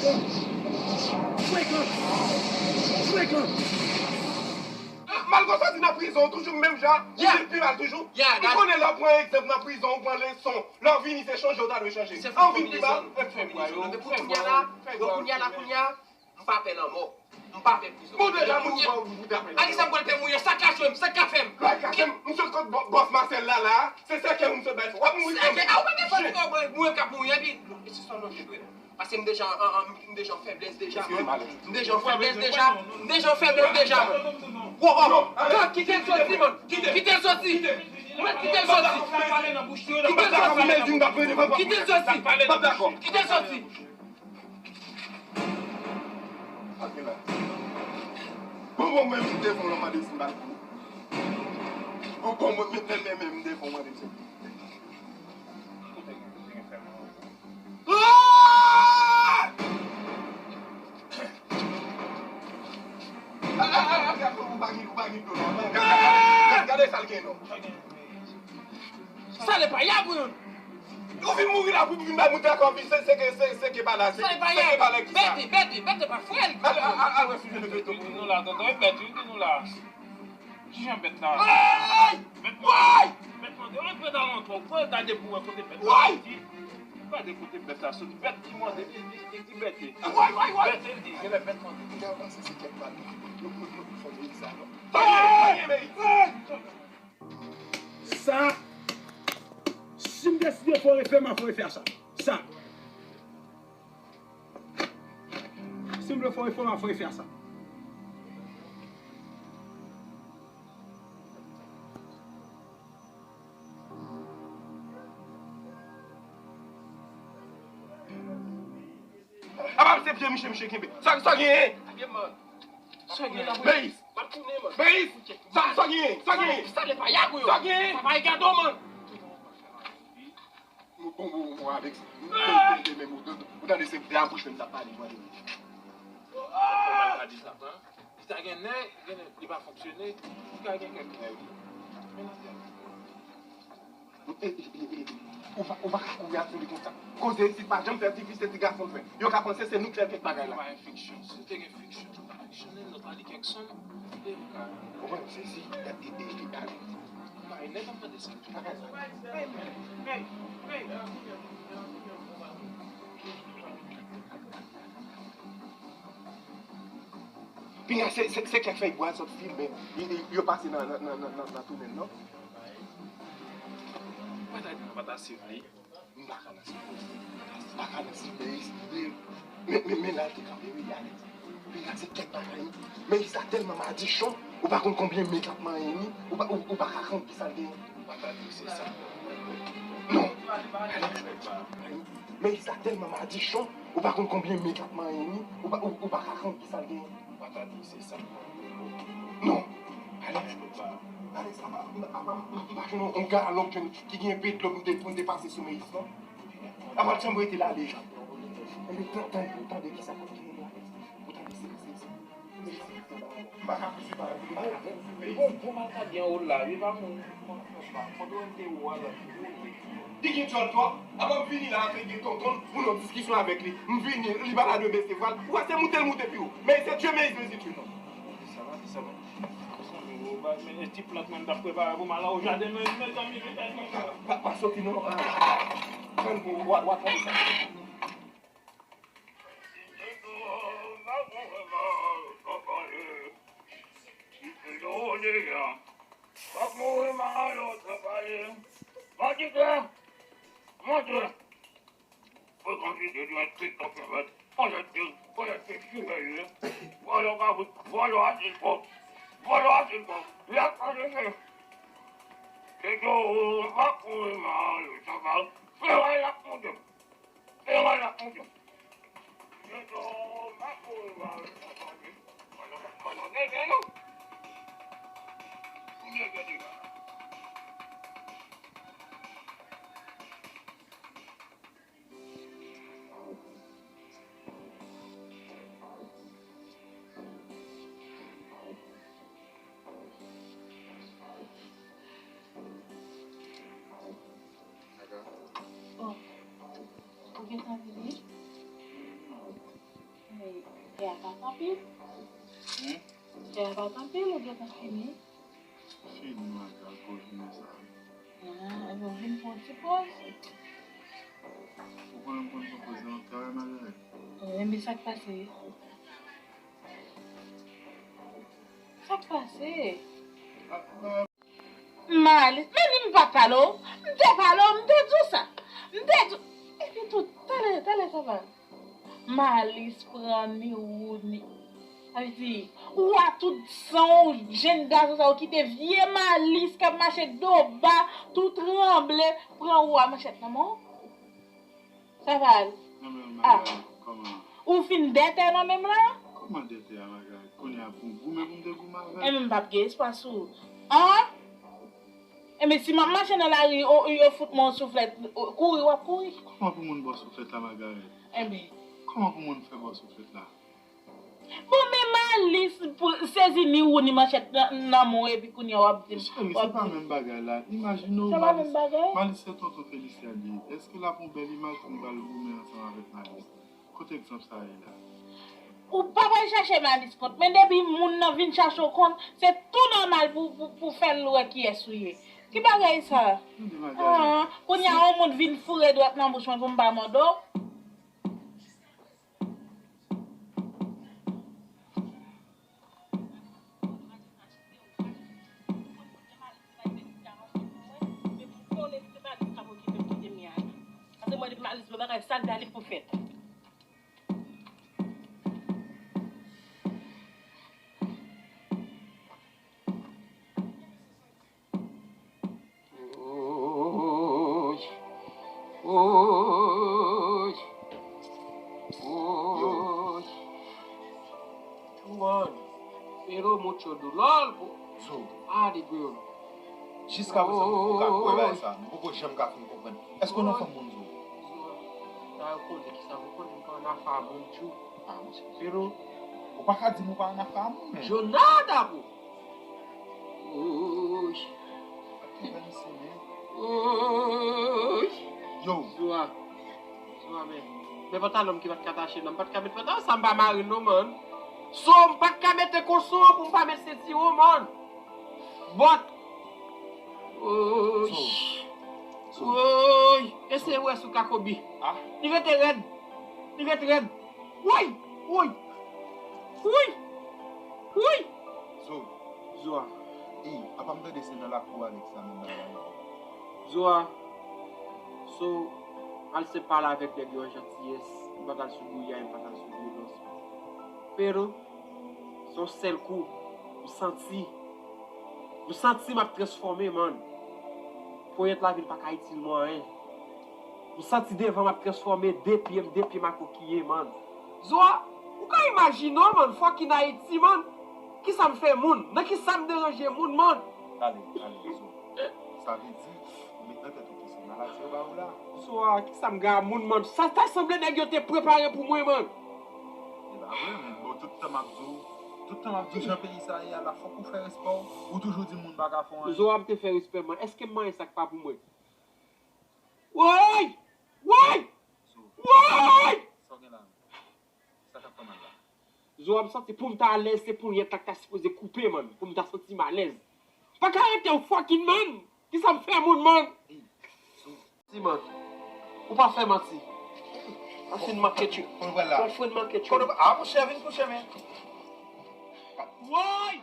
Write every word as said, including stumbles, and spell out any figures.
Frekan! Frekan! Ah, malgre w soti nan prizon, w toujou menm jan, ou viv pi mal toujou. M konnen lè w pran egzanp nan prizon, ou pran leson. Lè w vini, se chanje w ta dwe chanje. An w viv pi mal, fè bwa yo, fè bwa yo, fè bwa yo. Kounye a la, kounye a, m pa pè lanmò. M pa pè prizon. Bon, deja, moun ou pran ou trape. Alisa, m pral pè mouye, sa k ka jwe m, sa k ka fè m. Sa k ka fè m, m sot kot bò-, bòs Masèl la, la, se sèkèy ou m sot bay fò. W ap mouri. Sèkèy, a, ou pa gen fòs pou mwen, mwen k ap mouri, epi, se sa w manje vre. Paske m deja, an, an, m deja an fèblès deja, man. M deja an fèblès deja, man. M deja an fèblès deja, man. Wo, wo, wo, kite l soti, man. Kite l soti. Mwen, kite l soti. Kite l soti. Kite l soti. Kite l soti. Bon, bon, mwen, m devan w, mande si m pa l pou. Bon, bon, mwen, men, men, men, men, m devan w, mande si. Ah! Ah, ah, ah, ah, ou pa gen, ou pa gen dlo non. Gade, gade, gade sa l gen non. Sa le pa yag ou youn. Ou vin mouri la pou vin bay moun traka, se, se ke, se, se ke pa la, se, se ke pa la ki sa. Bète, bète, bète pa frè l. Al, al, al, al wè si je ne fais tout. Ki nou la, tonton, e bèt, wi, ki nou la. Kijan bèt la? Woy! Bèt mande, bèt mande, antre nan lantò, gade pou wè kote bèt la soti. Gade kote bèt la soti. Bèt ki mande, li, li, li di bète. Woy, woy, woy! Bète, li di, genlè bèt mande. Ou ka panse se kèk bal nou, nou, nou, nou, nou fè peyi sa, non? Sa, si m deside fè yon refè, m ap fè yon refè a sa. Sa. Si m vle fè yon refè, m ap fè yon refè a sa. Apa se pye miche, miche kenbe. Sa, sa genyen? Meyis. Meyis. Sa, sa genyen? Sa genyen? Sa genyen? Sa pa egado, man. Bon, bon, bon, Alex. Ou tande se de abouch menm t ap pale, mwen. Kòman l ka di sa, an? Li ta gen nè, gen nè, li pa fonksyone, li ka gen kèk nè, wi. Men nan tèt. E, e, e, e, ou pa, ou pa ka kouri ap sou li konsa. Koze isit pa janm fè ti fi, se ti gason l fè. Yo ka panse se nou k fè kèk bagay la. Pa enfeksyon. Si te gen enfeksyon, enfeksyonnen, nou ta li kèk sonm, e ou ka. Ou wè, m sezi. E, e, e, e, ale. Pa enève m tande sa. Pinga, se, se, se kèk fèy bwa sot filme. Yo, yo, yo pase nan, nan, nan, nan, nan, nan tounèl, non? Mwen ta di nou pa ta swiv li. M pa ka nan swiv li. M pa ka nan swiv Meyis. Men, men, men la l te kanpe, wi, Alex. Pinga, se kèk bagay, wi. Meyis la tèlman madichon, ou pa konn konbyen men k ap manyen li, ou pa, ou, ou pa ka konn kisa l genyen. Ou pa ta di se sa. Non. Alex, Meyis la tèlman madichon, ou pa konn konbyen men k ap manyen li, ou pa, ou, ou pa ka konn kisa l genyen. Ou pa ta di se sa. Non. Alex, Alex, apa, apa, m pa jwenn yon galon ki gen pil dlo pou m te, pou m te pase sou Meyis, non. Apa l janm rete la deja. Enben, tan, tan, tande kisa k ap genyen la. Ou tande se, se, se. M pa ka plis pale. Li gon bon malkadi anwo l la, wi, pa moun. Pandan m te wè l, li gen djòl twòp. Apa m vini la, apre gen tonton, pou yon diskisyon avèk li. M vini, li pa ta dwe bese vwa l. Ou wè, se moute l moute pi wo. Men se Dye Meyis bezwen tchwe non. Sa va, sa va. Men ti plant mwen m t ap prepare pou m al nan jaden mwen, mezanmi, mezanmi. Pa, pa soti non. Tann pou w, w a tande sa. Frekan ki te dwe TikTok la, mèt. Kòlèt ke, kòlèt ke chimè li ye. Vòlò ka fout, vòlò a se kòb. Vòlò a se kòb. L ap pase se. Se ke ou pa kouri mal, sa va. Se vre l ap monte. Se vre l ap monte. Se ke ou pa kouri mal, sa va. Mwen, mwen, mwen, mwen, mwen. Oh, ou gentan vini? Hmm? Tè a pa t anpil, ou gentan fini? Fini, maga, gwo jounen sa. Ah, ebyen, w vin pran ti poz. Ou konnen m konn pran poz nan kay, Magarèt? Ebyen, sa k pase? Sa k pase? Ah, ah, Malis, men ni m pa t pale w. M te pale w, m te di w sa. M te di w. Epi tou, talè, talè sa va. Malis pran ni ou ni. Sa vle di, ou a tout san w, jenn gason sa yo kite vye Malis k ap mache do ba, tou tranble, pran ou a manchèt nan men w. Sa va al. Nan men l, ah, Magarèt, kòman? Ou fin dètè nan men m la? Kòman dètè a, Magarèt? Kounye a pou m goumen pou m te goumen avè l? Enben, m p ap gen espwa sou ou. An? Enben, si m ap mache nan lari, yo, yo fout mwen yon souflèt, kouri, w ap kouri. Kòman pou moun ba w souflèt la, Magarèt? Enben. Kòman pou moun fè ba w souflèt la? Bon, men Malis pou sezi ni ou ni manchèt nan, nan men w, epi kounye a w ap di m, cheri, w ap di m. Se pa menm bagay la. Imajine w, se pa menm bagay? Malis se tonton Felisyen li ye. Èske l ap yon bèl imaj pou m pral goumen ansanm avèk Malis? Kote egzanp sa ye la? Ou pa pral chache Malis kont, men depi moun nan vin chache w kont, se tou nòmal pou, pou, pou fè l wè kiyès ou ye. Ki bagay sa? Tande, Magarèt. Ah, kounye a yon moun vin foure dwèt nan bouch mwen pou m pa mòde w. Pase mwen depi Malis vle bagay sal dali pou fèt. Woy. Woy. Woy. Juan, pero mucho dolor, po. Zo. Ah, de Dios. Jiska prezan, nou poko ka kwè bagay sa. Nou poko janm ka fin konprann. Èske w nan fanm moun, Zo? Zo, sa yo konnen ki sa, ou konnen m pa nan fanm moun, Jou. Ah, monchè. Pero. Ou pa ka di m ou pa nan fanm moun, men. Yo nada, po. Woy. Yo. Zwa. Zwa, men. Men pantalon m ki pa t ka tache, non. M pa t ka met pantalon sa, m pa mare, non, man. So, m pa t ka mete koson pou m pa met sentiwon, man. Bòt. Woy. Woy. Eseye wè si w ka kobi. Li rete rèd. Li rete rèd. Woy! Woy! Woy! Woy! Zo. Zwa. Ey, apa m tande se nan lakou Alex la menm bagay la. Zwa. So, al se pale avèk nèg yo an jantiyès. M pa t al sou gouyay, m pa t al sou vyolans. Pero, se yon sèl kou, m santi, m santi m ap transfòme, man. Ponyèt lavi l pa ka itil mwen anyen. M santi devan m ap transfòme de pye m, de pye m akokiye, man. Zwa, ou ka imajine w, man, fucking Ayiti, man. Kisa m fè moun? Nan kisa m deranje moun, man? Tande, tande, Zo. Sa vle di, ou met nan tèt ou ke se maladi yo ba ou la. Zwa, kisa m gen a moun, man? Sa ta sanble nèg yo te prepare pou mwen, man. E pa vre, men bon, tout tan m ap di w, tout tan m ap di w jan peyi sa ye a la, fòk ou fè respè w. Ou toujou di moun pa ka fè anyen. Zwa, m te fè respè, man. Èske m manyen sa k pa pou mwen? Woy! Woy! Zo. Woy! Sa w gen la menm? Sa k ap fè mal la? Zo a m santi pou m ta alèz, se ponyèt la k ta sipoze koupe, man. Pou m ta santi m alèz. Pa ka rete yon fucking man. Kisa m fè moun, man? Ey, Zo. Si, man. Ou pa fè manti. Ey. An fin manke tchou. Kote w pral la? An fin manke tchou. Kote w pral? Ah, monchè, vin kouche, men. Woy!